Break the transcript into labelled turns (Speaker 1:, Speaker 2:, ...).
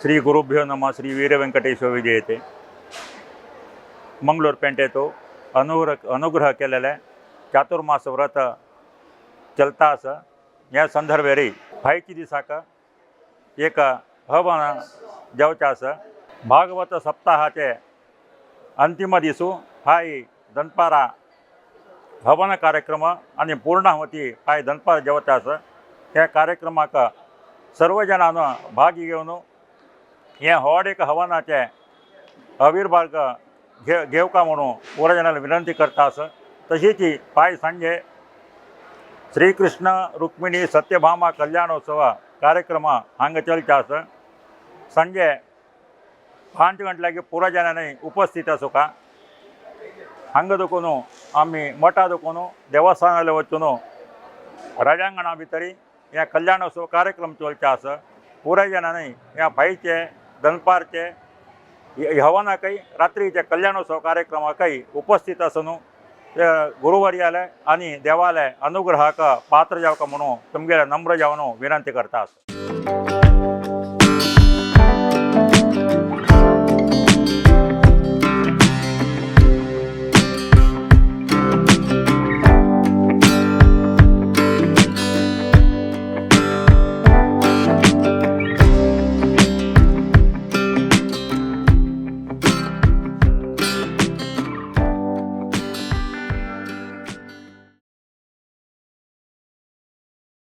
Speaker 1: श्री गुरुभ्यो नमः. श्री वीर वेंकटेश्वर विजयते. मंगळूर पेंटेतो अनुग्रह अनुग्रह केलेले चातुर्मास व्रत चलता आसा. ह्या संदर्भेर फायची दिसाक एक हवन जावचें आसा. भागवत सप्ताहाचे अंतिम दिसू फाय दनपारा हवन कार्यक्रम आनी पूर्णाहुती फाय दनपार जेवता आसा. ह्या कार्यक्रमाक सर्व जणांनो भाग घेवन हें व्हड एक हवनाचें आविर्भाग घेवका म्हणून पुरा जणांना विनंती करता आसा. तशीच फाय सांजे श्रीकृष्ण रुक्मिणी सत्यभामा कल्याणोत्सव कार्यक्रम हांगा चलचे आसा. संजे 5 गंटल्याक पुरा जणांनी उपस्थित आसूका. हांगा देखून आमी मठा देखून देवस्थानाले वचून राजांगणा भितरी ह्या कल्याणोत्सव कार्यक्रम चलचे आसा. पुराय जणांनी ह्या फायचे दनपारचे हवनाकय, रात्रीचे कल्याणोत्सव कार्यक्रमाकय उपस्थित आसून गुरुवर्याले आनी देवाले अनुग्रहाक पात्र जावका म्हणून तुमगेले नम्र जावन विनंती करता आसा.